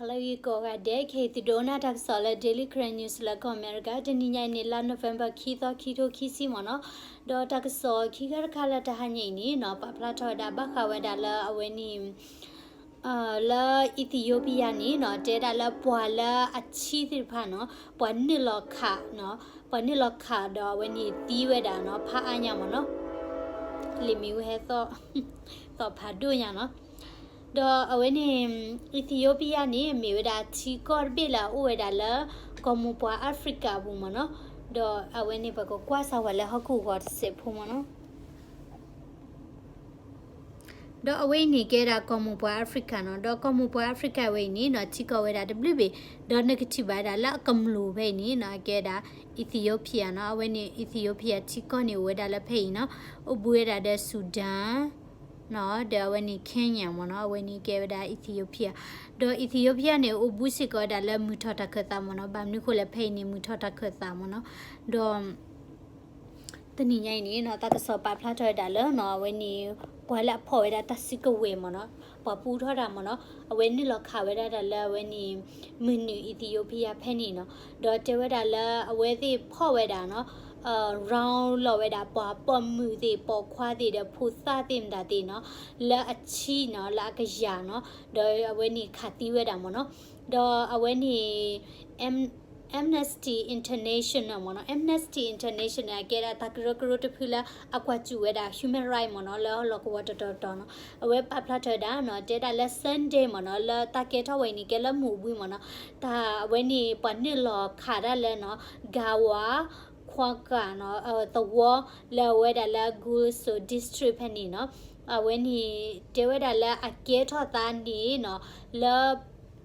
ဟါလၢအဂ့ၤကိးဂၤဒဲး, ခဲအံၤသုဒိးနၢ်တၢ်ကစီၣ်လၢ Daily Karen News လၢကီၢ်အမဲရကၤ, တနံၤညါအံၤန့ၣ် လါ November ခံသီ ခံထိခံဆံမ့ၢ်နီၤ. ဒီးတၢ်ကစီၣ်ခံခါတခါလၢတဟါညါအံၤန့ၣ်နီၤ, ပာ်ဖျါထီၣ်ဝဲဒၣ်ဘၣ်ဃးဝဲဒၣ်လၢအဝဲန့ၣ် လၢ Ethiopia န့ၣ်နီၤ, တဲဒၣ်လၢပှၤလၢအဆံသ့ၣ်တဖၣ်နီၤ, ပှၤနုာ်လီၤခးနီၤ, ပှၤနုာ်လီၤခးဒီးအဝဲန့ၣ်သံဝဲဒၣ်နီၤ, ဖးအါညါမ့ၢ်နီၤ, လံာ်မ့ၢ်ဝဲဟဲသီၣ် သီၣ်ဖးဒိၣ်ညါနီၤ. ဒီးအဝဲန့ၣ် Ethiopia န့ၣ် မ့ၢ်ဝဲဒၣ်ထံကီၢ်တဘ့ၣ်လၢအအိၣ်ဝဲဒၣ်လၢ ကီၢ်မိၢ်ပှၢ် Africa အပူၤမ့ၢ်နီၤ. ဒီးအဝဲန့ၣ် ပကကွၢ်စၢၤဝဲလၢဟီၣ်ခိၣ်ဂီၤတစဲးဖိမ့ၢ်နီၤ. ဒီးအဝဲအံၤန့ၣ် ကဲဒၣ်ကီၢ်မိၢ်ပှၢ် Africa နီၤ. ဒီးကီၢ်မိၢ်ပှၢ် Africa ဝဲအံၤန့ၣ်နီၤ, ထံကီၢ်ဝဲဒၣ်တဘျုးဘ့ၣ်, ဒီးနကထံၣ်ဘၣ်ဝဲဒၣ်လၢအကမျူၢ်ဖဲအံၤန့ၣ်နီၤ, ကဲဒၣ် Ethiopia နီၤ. အဝဲန့ၣ် Ethiopia ထံကီၢ်န့ၣ် အိၣ်ဝဲဒၣ်လၢဖဲအံၤနီၤ, အိၣ်ဘှံးဝဲဒၣ်ဒီး Sudan နီၤ, ဒီးအဝဲန့ၣ် Kenya မ့ၢ်နီၤ. အဝဲန့ၣ်ကဲဝဲဒၣ် Ethiopia. ဒီး Ethiopia န့ၣ် အိၣ်ဘှံးစ့ၢ်ကီးဝဲဒၣ်လၢမုၢ်ထီၣ်တၢ်ခၢၣ်သးမ့ၢ်နီၤ. ဘၣ်မနုၤဃိလဲၣ် ဖဲအံၤန့ၣ် မုၢ်ထီၣ်တၢ်ခၢၣ်သးမ့ၢ်နီၤ. ဒီး တနံၤညါအံၤန့ၣ်နီၤ, တၢ်ကစီၣ်ပာ်ဖျါထီၣ်ဝဲဒၣ်လၢနီၤ, အဝဲန့ၣ် ပှၤလၢအဖီၣ်ဝဲဒၣ်တၢ်စုကဝဲၤမ့ၢ်နီၤ, ပှၤပူထီၣ်တၢ်မ့ၢ်နီၤ, အဝဲနုာ်လီၤခးဝဲဒၣ်တၢ်လၢအဝဲန့ၣ် မုၢ်နုာ် Ethiopia ဖဲန့ၣ်နီၤ. ဒီးတဲဝဲဒၣ်လၢအဝဲသ့ၣ်ဖီၣ်ဝဲဒၣ်နီၤ, အ round လီၤဝဲဒၣ်ပှၤပိာ်မုၣ်သ့ၣ် ပိာ်ခွါသ့ၣ်ဒီးဖိသၣ်သ့ၣ်မတၤသ့ၣ်နီၤ, လၢအဆံနီၤ, လၢအကယၤနီၤ, ဒီးအဝဲန့ၣ်ခးသံဝဲဒၣ်မ့ၢ်နီၤ. ဒီးအဝဲန့ၣ် Amnesty International မ့ၢ်နီၤ, Amnesty International အကဲဒၣ်တၢ်ကရၢကရိတဖုလၢအကွၢ်စူၣ်ဝဲဒၣ် human right မ့ၢ်နီၤ, လၢဟီၣ်လီၢ်ကဝီၤတတီၤတီၤနီၤ, အဝဲပာ်ဖျါထီၣ်ဝဲဒၣ်နီၤ, တဲဒၣ်လၢ Sunday မ့ၢ်နီၤ, လၢတၢ်ကဲထီၣ်ဝဲအံၤန့ၣ် ကဲလၢမုၢ်ဘှံးမ့ၢ်နီၤ, တၢ်အဝဲန့ၣ် ပှၤနုာ်လီၤခးတၢ်လၢနီၤ, Gawa ခွါကၤနီၤ, သဝီ လၢအဝဲဒၣ်လၢ Gusau District ဖဲန့ၣ်နီၤ, အဝဲန့ၣ် တဲဝဲဒၣ်လၢအကဲထီၣ်သးန့ၣ်နီၤ, လၢ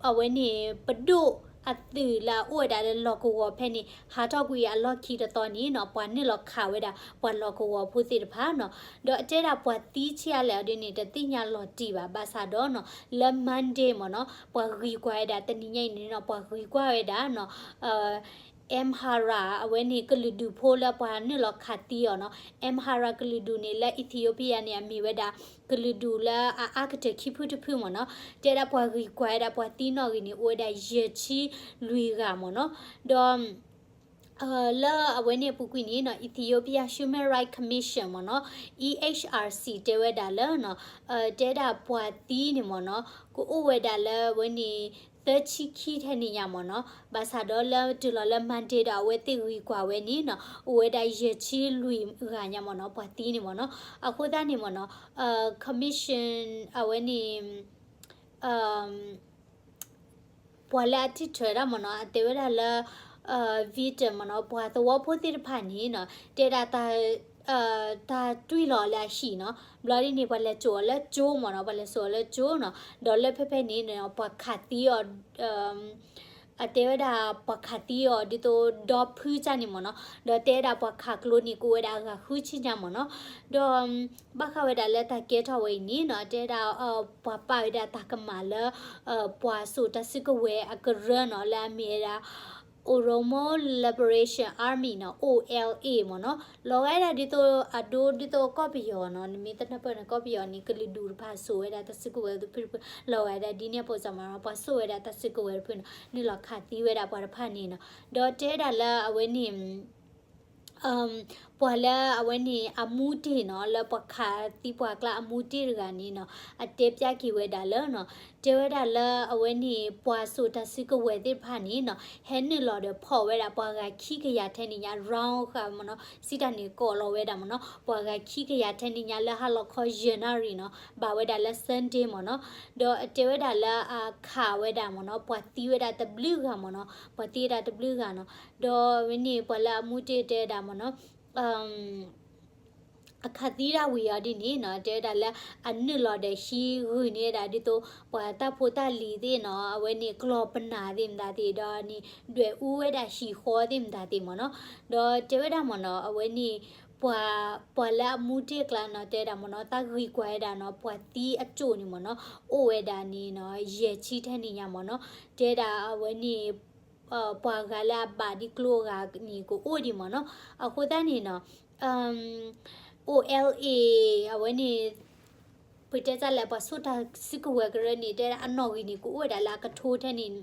အဝဲန့ၣ် ပဒိၣ်အသုးလၢအအိၣ်ဝဲဒၣ်လၢလီၢ်ကဝီၤဖဲန့ၣ် ဟးထီၣ်ကွံာ်အလီၢ်ခံတသီန့ၣ်နီၤ, ပှၤနုာ်လီၤခးဝဲဒၣ် ပှၤလီၢ်ကဝီၤဖိသ့ၣ်တဖၣ်နီၤ, ဒီးအတဲဒၣ်ပှၤသံဆံးအါလဲၣ်အီၤဒ်န့ၣ် တသ့ၣ်ညါလီၤတံၢ်ဘၣ်, ဘၣ်ဆၣ်ဒီးနီၤ, လၢ Monday မ့ၢ်နီၤ, ပှၤဂံၢ်ကွၢ်ဝဲဒၣ်တနံၤညါအံၤန့ၣ်နီၤ, ပှၤဂံၢ်ကွၢ်ဝဲဒၣ်နီၤ, Amhara အဝဲန့ၣ် ကလုာ်ဒူၣ်ဖိလၢပှၤနုာ်လီၤခးသံအီၤနီၤ, Amhara ကလုာ်ဒူၣ်န့ၣ် လၢ Ethiopia န့ၣ် အမ့ၢ်ဝဲဒၣ် ကလုာ်ဒူၣ်လၢအအါကတၢၢ်ခံဖုတဖုမ့ၢ်နီၤ, တဲဒၣ်ပှၤဂံၢ်ကွၢ်ဝဲဒၣ်ပှၤသံနီၣ်ဂံၢ်န့ၣ် အိၣ်ဝဲဒၣ်ယဲၢ်ဆံလွံၢ်ဂၤမ့ၢ်နီၤ, ဒီး လၢအဝဲန့ၣ်အပူၤကွံာ်န့ၣ်နီၤ, Ethiopia Human Rights Commission မ့ၢ်နီၤ, E H R C တဲဝဲဒၣ်လၢနီၤ, တဲဒၣ်ပှၤသံန့ၣ်မ့ၢ်နီၤ, ကအိၣ်ဝဲဒၣ်လၢအဝဲန့ၣ် သၢဆံခံထဲန့ၣ်ညါမ့ၢ်နီၤ, ဘၣ်ဆၣ်ဒီးလၢတုၤလီၤလၢ Monday ဒီးအဝဲသ့ၣ်ဂံၢ်ကွၢ်ဝဲန့ၣ်နီၤ, အိၣ်ဝဲဒၣ်ယဲၢ်ဆံလွံၢ်ဂၤညါမ့ၢ်နီၤ, ပှၤသံန့ၣ်မ့ၢ်နီၤ, အဃိသတးန့ၣ်မ့ၢ်နီၤ, commission အဝဲန့ၣ် ပှၤလၢအထံၣ်ထွဲတၢ်မ့ၢ်နီၤ, အတဲဝဲဒၣ်လၢ victim မ့ၢ်နီၤ, ပှၤသဝီဖိသ့ၣ်တဖၣ်န့ၣ်နီၤ, တဲဒၣ် တၢ်တွံၢ်လီၤလၢအဟံၣ်နီၤ, ဘျီဒ်န့ၣ် ပှၤလဲၤစိာ်အီၤလၢကၠိမ့ၢ်နီၤ, ပှၤလဲၤစိာ်အီၤလၢကၠိနီၤ, ဒီးလၢဖဲဖဲန့ၣ် ပှၤခးသံအီၤ အတဲဝဲဒၣ်ပှၤခးသံအီၤ ဒ်သိးဒီဖုကၢ်န့ၣ်မ့ၢ်နီၤ, ဒီးတဲဝဲဒၣ်ပှၤခးကျိန့ၣ် ကအိၣ်ဝဲဒၣ်အဂၤဃုဆံညါမ့ၢ်နီၤ, ဒီး ဘၣ်ဃးဝဲဒၣ်လၢတၢ်ကဲထီၣ်ဝဲအံၤန့ၣ်နီၤ, တဲဝဲဒၣ် ပှၤပာ်ဝဲဒၣ်တၢ်ကမၣ်လၢ ပှၤစိာ်တၢ်စုကဝဲၤအကရၢနီၤ, လၢအမ့ၢ်ဝဲဒၣ် Oromo Liberation Army နီၤ, O L A မ့ၢ်နီၤ, လီၤဂာ်ဝဲဒၣ်ဒ်သိးအဒိဒ်သိးကီၢ်ပယီၤနီၤ, နမ့ၢ်သနၢၣ်ပၢၢ်န့ၣ် ကီၢ်ပယီၤန့ၣ် ကလုာ်ဒူၣ်တဖၣ်စိာ်ဝဲဒၣ်တၢ်စုကဝဲၤတဖုတဖု, လီၤဂာ်ဝဲဒၣ်ဒ်န့ၣ်အသိးမ့ၢ်နီၤ, ပှၤစိာ်ဝဲဒၣ်တၢ်စုကဝဲၤတဖုနီၤ, နုာ်လီၤခးသံဝဲဒၣ်ပှၤတဖၣ်န့ၣ်နီၤ, ဒီးတဲဝဲဒၣ်လၢအဝဲန့ၣ် ပှၤလၢအဝဲန့ၣ်အမူတ့ၢ်နီၤ, လၢပှၤခးသံပှၤကျါအမူတ့ၢ်တဂၤန့ၣ်နီၤ, အတဲပၠးက့ၤဝဲဒၣ်လၢနီၤ, တဲဝဲဒၣ်လၢအဝဲန့ၣ် ပှၤစိာ်တၢ်စုကဝဲၤသ့ၣ်တဖၣ်န့ၣ်နီၤ, ဟဲနုာ်လီၤဒီးဖီၣ်ဝဲဒၣ်ပှၤဂၤခံကယၤထဲန့ၣ်ညါ round ဃာ်မ့ၢ်နီၤ, စံးတၢ်န့ၣ်ကိးလီၤဝဲဒၣ်မ့ၢ်နီၤ, ပှၤဂၤခံကယၤထဲန့ၣ်ညါလၢဟါလီၤခီယဲၢ်နၣ်ရံၣ်နီၤ, ဘၣ်ဝဲဒၣ်လၢ Sunday မ့ၢ်နီၤ, ဒီးအတဲဝဲဒၣ်လၢအခးဝဲဒၣ်မ့ၢ်နီၤ, ပှၤသံဝဲဒၣ်တဘျုးဂၤမ့ၢ်နီၤ, ပှၤသံဝဲဒၣ်တဘျုးဂၤနီၤ, ဒီးဝဲန့ၣ်ပှၤလၢအမူတ့ၢ်တဲဝဲဒၣ်မ့ၢ်နီၤ, အခးသံဒၣ်ဝံၤအီၤဒ်န့ၣ်နီၤ, တဲဝဲဒၣ်လၢအနုာ်လီၤဒီးဟံးဂုာ်န့ၢ်ဝဲဒၣ်ဒ်သိး ပှၤတၢ်ဖိတၢ်လံၤသ့ၣ်နီၤ, အဝဲန့ၣ်ကျီၢ်ပနၢ်သ့ၣ်မတၤသ့ၣ်ဒီးန့ၣ် ဒွဲၣ်အူဝဲဒၣ်ဟံၣ်ဃီသ့ၣ်မတၤသ့ၣ်မ့ၢ်နီၤ, ဒီးတဲဝဲဒၣ်မ့ၢ်နီၤ, အဝဲန့ၣ် ပှၤ ပှၤလၢအမူတ့ၢ်ကျါနီၤ, တဲဝဲဒၣ်မ့ၢ်နီၤ, တၢ်ဂံၢ်ကွၢ်ဝဲဒၣ်နီၤ, ပှၤသံအကၠိၣ်န့ၣ်မ့ၢ်နီၤ, အိၣ်ဝဲဒၣ်န့ၣ်နီၤ, ယဲၢ်ဆံထဲန့ၣ်ညါမ့ၢ်နီၤ, တဲဒၣ်အဝဲန့ၣ် ပှၤဂၤလၢအဘၣ်ဒံးကျိအဂၤန့ၣ် ကအိၣ်ဒံးမ့ၢ်နီၤ. အဃိသတးန့ၣ်နီၤ, O L A အဝဲန့ၣ် ပတဲတၢ်လၢပှၤစိာ်တၢ်စုကဝဲၤကရၢန့ၣ် တဲဒၣ်အနီၣ်ဂံၢ်န့ၣ် ကအိၣ်ဝဲဒၣ်လၢအကထိထဲန့ၣ်,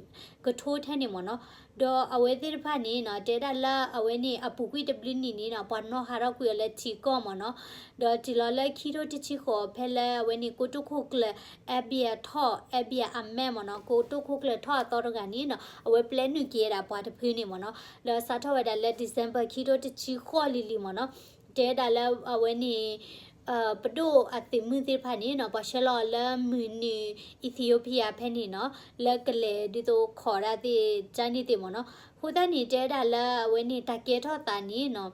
ကထိထဲန့ၣ်မ့ၢ်နီၤ. ဒီးအဝဲသ့ၣ်တဖၣ်န့ၣ်နီၤ တဲဒၣ်လၢအဝဲန့ၣ်အပူၤကွံာ်တဘျုးနံၣ်န့ၣ်နီၤ ပှၤနီၣ်ဟးထီၣ်ကွံာ်အီၤလၢထံကီၢ်မ့ၢ်နီၤ. ဒီးတုၤလီၤလၢခံထိတဆံဃိး ဖဲလၢအဝဲန့ၣ် ကိတိာ်ခိၣ်ကျၢၢ် Abiy ထီၣ် Abiy Ahmed မ့ၢ်နီၤ ကိတိာ်ခိၣ်ကျၢၢ်ထီၣ်အသီတဂၤန့ၣ်နီၤ အဝဲပျဲနုာ်က့ၤဝဲဒၣ်ပှၤတဖုန့ၣ်မ့ၢ်နီၤ. ဒီးစးထီၣ်ဝဲဒၣ်လၢ December ခံထိတဆံဃိးလံၤလံၤမ့ၢ်နီၤ တဲဒၣ်လၢအဝဲန့ၣ် ပဒိၣ်အသုးမုၢ်သ့ၣ်တဖၣ်န့ၣ်နီၤ ပှၤဆှၢလီၤအီၤလၢမုၢ်နုာ် Ethiopia ဖဲန့ၣ်နီၤ လၢကလဲၤဒ်သိးခိးဒၣ်သ့ၣ်ကန့ၣ်သ့ၣ်မ့ၢ်နီၤ. အဃိသတးန့ၣ် တဲဒၣ်လၢအဝဲန့ၣ်တၢ်ကဲထီၣ်သးန့ၣ်နီၤ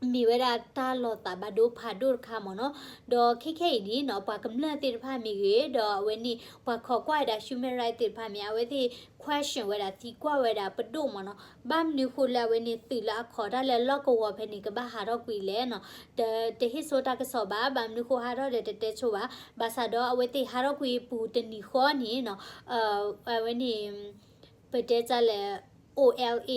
မ့ၢ်ဝဲဒၣ်တၢ်လီၤသးဘၣ်ဒိဖးဒိၣ်တခါမ့ၢ်နီၤ. ဒီးခဲခဲအံၤန့ၣ်နီၤ ပှၤကမျၢၢ်သ့ၣ်တဖၣ်မ့ၢ်ဂ့ၤ ဒီးအဝဲန့ၣ် ပှၤခိးကွၢ်ဝဲဒၣ် human right သ့ၣ်တဖၣ်မ့ၢ် အဝဲသ့ၣ် question ဝဲဒၣ် သံကွၢ်ဝဲဒၣ်ပဒိၣ်မ့ၢ်နီၤ ဘၣ်မနုၤဃိလၢအဝဲန့ၣ် သုးလၢအခီးတၢ်လၢလီၢ်ကဝီၤဖဲန့ၣ် ကဘၣ်ဟးထီၣ်ကွံာ်လဲၣ်နီၤ. တဟ့ၣ်စိတၢ်ကစီၣ်ဘၣ် ဘၣ်မနုၤဃိဟးထီၣ်ဒီးတတဲဆိဘၣ်. ဘၣ်ဆၣ်ဒီးအဝဲသ့ၣ်ဟးထီၣ်ကွံာ်ပူၤတနံၤဃီန့ၣ်နီၤ အဝဲန့ၣ် ပတဲတၢ်လၢ O L A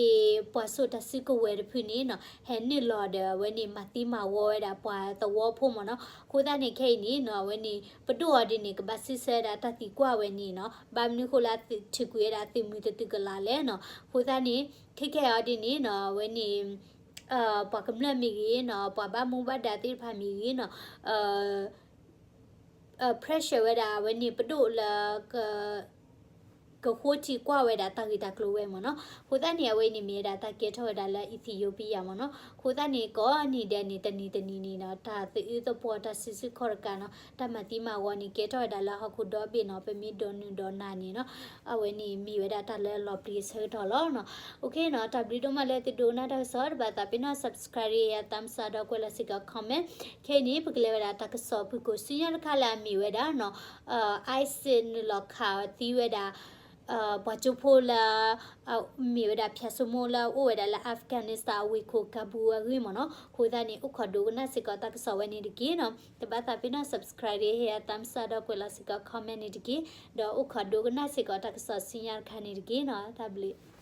ပှၤစိာ်တၢ်စုကဝဲၤတဖုန့ၣ်နီၤ ဟဲနုာ်လီၤဒီးအဝဲန့ၣ် မၤသံမၤဝီဝဲဒၣ်ပှၤသဝီဖိမ့ၢ်နီၤ. အဃိသတးန့ၣ် ခဲအံၤန့ၣ်နီၤ အဝဲန့ၣ် ပဒိၣ်အီၤဒ်န့ၣ် ကဘၣ်စံးဆၢဝဲဒၣ်တၢ်သံကွၢ်ဝဲန့ၣ်နီၤ ဘၣ်မနုၤဃိလၢသုးထုးကွံာ်ဝဲဒၣ်သုးမုၢ်တသုးကလးလဲၣ်နီၤ. အဃိသတးန့ၣ် ခဲခဲအံၤဒ်န့ၣ်နီၤ အဝဲန့ၣ် ပှၤကမျၢၢ်မ့ၢ်ဂ့ၤနီၤ ပှၤဘၣ်မူဘၣ်ဒါသ့ၣ်တဖၣ်မ့ၢ်ဂ့ၤနီၤ pressure ဝဲဒၣ်အဝဲန့ၣ်ပဒိၣ်လၢ ကဃိထံကွၢ်ဝဲဒၣ်တၢ်ဂ့ၢ်တၢ်ကျိၤဝဲမ့ၢ်နီၤ. အဃိသတးန့ၣ် အဝဲန့ၣ်မ့ၢ်ဝဲဒၣ်တၢ်ကဲထီၣ်ဝဲဒၣ်လၢ Ethiopia မ့ၢ်နီၤ. အဃိသတးန့ၣ် ကိးနံၤဒဲးန့ၣ် တနံၤတနံၤန့ၣ်နီၤ တၢ်သးအုးသပှီၤ တၢ်စုဆူၣ်ခီၣ်တကးနီၤ တၢ်မၤသံမၤဝီန့ၣ် ကဲထီၣ်ဝဲဒၣ်လၢဟီၣ်ခိၣ်ဒီဘ့ၣ်နီၤ ပမ့ၢ်ဒိးနုာ်ဒိးနၤန့ၣ်နီၤ အဝဲန့ၣ်မ့ၢ်ဝဲဒၣ်တၢ်လၢအလီၤပျံၤအဆၢကတီၢ်လီၤနီၤ. OK နီၤ တၢ်ဘျုးဒိၣ်မးလၢသုဒိကနၣ်တၢ်ကစီၣ် တဘၣ်သးပ့ၤနီၣ် subscribe ယ thumbs up ဒီးကွဲးလီၤစ့ၢ်ကီး comment. ခဲအံၤန့ၣ် ပကလဲၤဝဲဒၣ်တၢ်ကစီၣ်ဖုၣ်ကိာ်ဆူညါတခါလၢအမ့ၢ်ဝဲဒၣ်နီၤ ISIS နုာ်လီၤခးသံဝဲဒၣ် ပှၤကၠိဖိလၢ မ့ၢ်ဝဲဒၣ် ဖၠးစိမိၣ်လၢအအိၣ်ဝဲဒၣ်လၢ Afghanistan အဝ့ၢ်ခိၣ် Kabul အဂ့ၢ်မ့ၢ်နီၤ. အဃိသတးန့ၣ် အိၣ်ခိးဒိကနၣ်စ့ၢ်ကီးတၢ်ကစီၣ်ဝဲန့ၣ်တက့ၢ်နီၤ. တဘၣ်သးပ့ၤနီၣ် subscribe ဟ့ၣ် thumbs up ဒီးကွဲးလီၤစ့ၢ်ကီး comment န့ၣ်တက့ၢ်. ဒီးအိၣ်ခိးဒိကနၣ်စ့ၢ်ကီးတၢ်ကစီၣ်ဆူညါတခါန့ၣ်တက့ၢ်နီၤ. တၢ်ဘျုး